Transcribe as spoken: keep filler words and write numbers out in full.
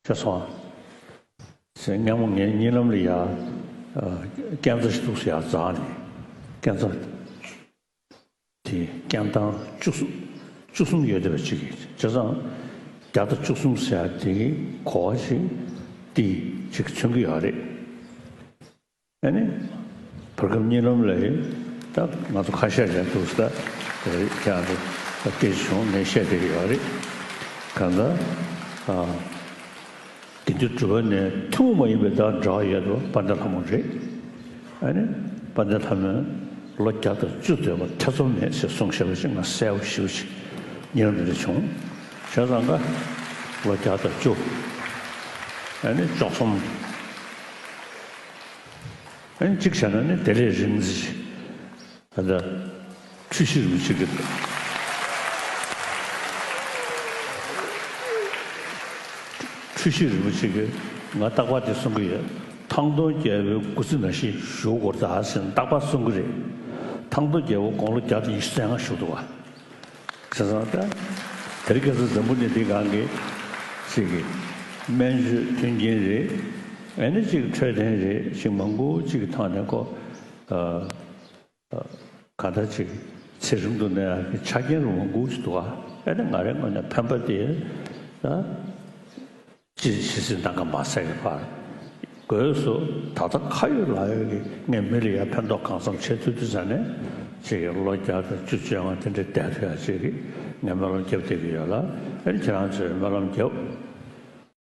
ཤེས་སོང་ཨ། ཟེར་སྔ་མོ་ངའི་གཉིད་ལམ་ལ་ཡ། ཨ། རྐྱེན་རྩ་ཞིག་འདུག་ཟེར་ཡ་འཛག་ནས། རྐྱེན་རྩ་དེ་རྐྱེན་ཐང་བཅུ་གསུམ་བཅུ་གསུམ་ཡོད་བསྡད་པ་ཅིག་གིས། བྱས་ཙང་བརྒྱ་དང་བཅུ་གསུམ་ཟེར་ཡ་དེ་གི་གོ་བ་ཞིག་དེ་ཅིག་མཚོན་གྱི་ཡོད་རེད། ཨ་ནི། བར་སྐབས་གཉིད་ལམ་ལ་ཡིན། ད་ང་ཚོ་ཁ་ཤས་ཀྱང་འདུག་ས། དེ་རིགས་ཀྱང་རེད། ད་སྐད་ཆ་བྱུང་ངས་བཤད་བསྡད་ཀྱི་ཡོད་རེད། གང་ལྟར། ཨ། དགེ་འདུན་གྲུབ་པ་ནས་ཐུན་མོང་མ་ཡིན་པའི་ད་འབྲེལ་བ་ཡོད་པ་དཔལ་ལྡན་ལྷ་མོ་རེད། ཨ་ནི། དཔལ་ལྡན་ལྷ་མོས་ལོ་བརྒྱ་དང་བཅུ་སྡོད་པ་ཐེ་ཚོམ་མེད་ཅེས་གསུངས་བཞག་པ་ཞིག་ང་གསལ་པོ་ཞེ་པོ་ཞིག་གཉིད་ལམ་དེ་འདྲ་བྱུང་། བྱས་ཙང་ཀ་ལོ་བརྒྱ་དང་བཅུ། ཨ་ནི་བཅུ་གསུམ། ཨ་ནི་གཅིག་བྱས་ན་ནི་དེ་ལས་རིང་ཙམ་ཞིག་ད་ལྟ་འཁྲུལ་ཞིག་རིན་པོ་ཆེ་གི། འཁྲུལ་ཞིག་རིན་པོ་ཆེ་གིས་ང་རྟག་པར་དེ་གསུང་གི་ཡོད། ཐང་སྟོང་རྒྱལ་པོའི་སྐུ་ཚེ་ནང་བཞིན་བཞུགས་དགོས་ད་ཟེར་ནས་རྟག་པར་གསུང་གི་རེད། ཐང་སྟོང་རྒྱལ་པོ་དགུང་ལོ་བརྒྱ་དང་ཉི་ཤུ་རྩ་ལྔ་བཞུགས་འདུག་བ། བྱས་ཙང་ད་དེ་རིང་ཁ་སང་འཛམ་བུ་གླིང་འདི་སྒང་གི་ཅིག་གི་སྨན་བཅོས་མཐུན་རྐྱེན་རེད། ཨ་ནི་ཅིག་འཕྲོད་བསྟེན་རེད། ཅིག་མང་པོ་ཅིག་གི་ཐོག་ནས་ཁོ། ཨ། གང་ལྟར་ཅིག་ཚེ་རིང་དུ་གནས་ཡག་གི་ཆ་རྐྱེན་རུ་མང་པོ་ཞིག་འདུག་ག་ཨ་ནི་ང་རའི་ངོས་ནས་ཕན་པ་དེ་ད་ཅི་ཇི་སྲིད་ནམ་མཁའ་མ་ཟད་ཀྱི་བར་དགོས་སུ། ད་ལྟ་ཁ་ཡོད་ལག་ཡོད་ཀྱི་ངས་མི་ལ་ཡ་ཕན་ཐོགས་གང་འཚམ་བྱེད་ཐུབ་དུས་ཙ་ནས་ཅིག་ལོ་བརྒྱ་དང་བཅུ་བཅོ་ལྔ་དེ་འདྲའི་བསྡད་ཐུབ་ཡག་ཅིག་གི་ངས་སྨོན་ལམ་རྒྱབ་བསྡད་ཀྱི་ཡོད་ལ། ཨ་ནི་ཁྱེད་རང་ཚོས་སྨོན་ལམ་རྒྱབ།